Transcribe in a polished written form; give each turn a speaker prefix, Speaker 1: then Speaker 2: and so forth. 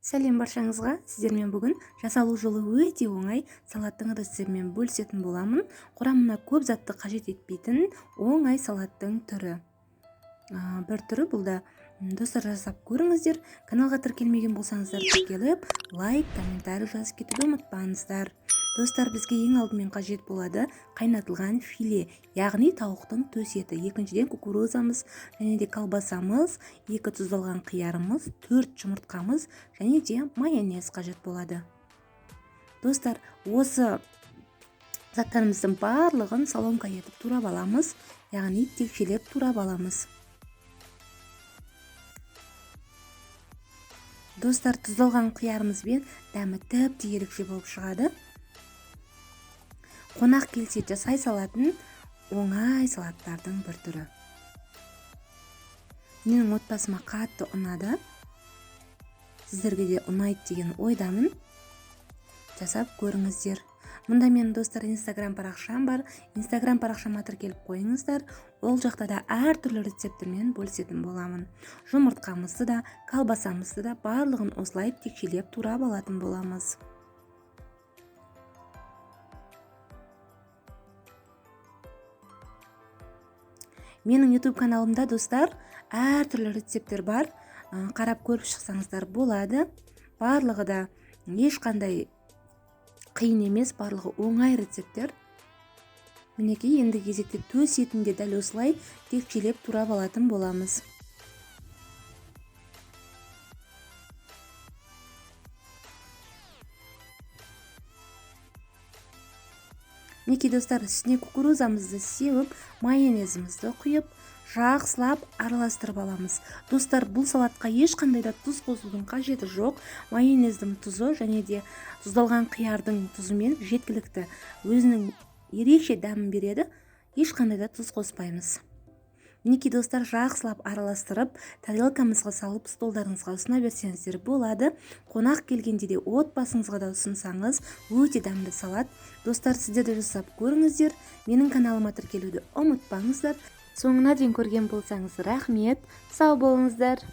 Speaker 1: Сәлем баршаңызға! Сіздермен бүгін жасалу жолы өте оңай салаттың рецептімен бөлісетін боламын. Құрамына көп затты қажет етпейтін оңай салаттың түрі. Бір түрі бұл да. Достар, жасап көріңіздер. Каналға тіркелмеген болсаңыздар тіркеліп, лайк, комментарий жазып кетуді ұмытпаңыздар. Достар, бізге ең алдымен қажет болады қайнатылған филе, яғни тауықтың төс еті. Екіншіден кукурузамыз және де колбасамыз, 2 тұздалған қиярымыз, 4 жұмыртқамыз және де майонез қажет болады. Достар, осы заттарымыздың барлығын соломка етіп турап аламыз, яғни текшелеп турап аламыз. Достар, тұздалған қиярымызбен дәмі тіпті ерекше болып шығады. Қонақ келсе жасай салатын оңай салаттардың бір түрі. Менің отбасыма қатты ұнады. Сіздерге де ұнайды деген ойдамын. Жасап көріңіздер. Мұнда менің достар Инстаграм парақшам бар. Инстаграм парақшама тіркеліп қойыңыздар. Ол жақта да әртүрлі рецепттермен бөлісетін боламын. Жұмыртқамызды да, колбасамызды да барлығын осылай текшелеп турап алатын боламыз. Менің YouTube каналымда достар әртүрлі рецепттер бар. Қарап көріп шықсаңыздар болады. Барлығы да ешқандай қиын емес, барлығы оңай рецепттер. Мінекей, енді кезекте төс етін де дәл осылай текшелеп турап алатын боламыз. Мінекей достар, үстіне кукурузамызды сеуіп, майонезімізді құйып, жақсылап араластырып аламыз. Достар, бұл салатқа ешқандай да тұз қосудың қажеті жоқ. Майонездің тұзы және де тұздалған қиярдың тұзымен жеткілікті. Өзінің ерекше дәмін береді. Ешқандай да тұз қоспаймыз. Мінекей достар, жақсылап араластырып, тарелкамызға салып, столдарыңызға ұсына берсеңіздер болады. Қонақ келгенде де отбасыңызға да ұсынсаңыз, өте дәмді салат. Достар, сіздер де жасап көріңіздер. Менің каналыма тіркелуді ұмытпаңыздар. Соңына дейін көрген болсаңыз, рахмет. Сау болыңыздар.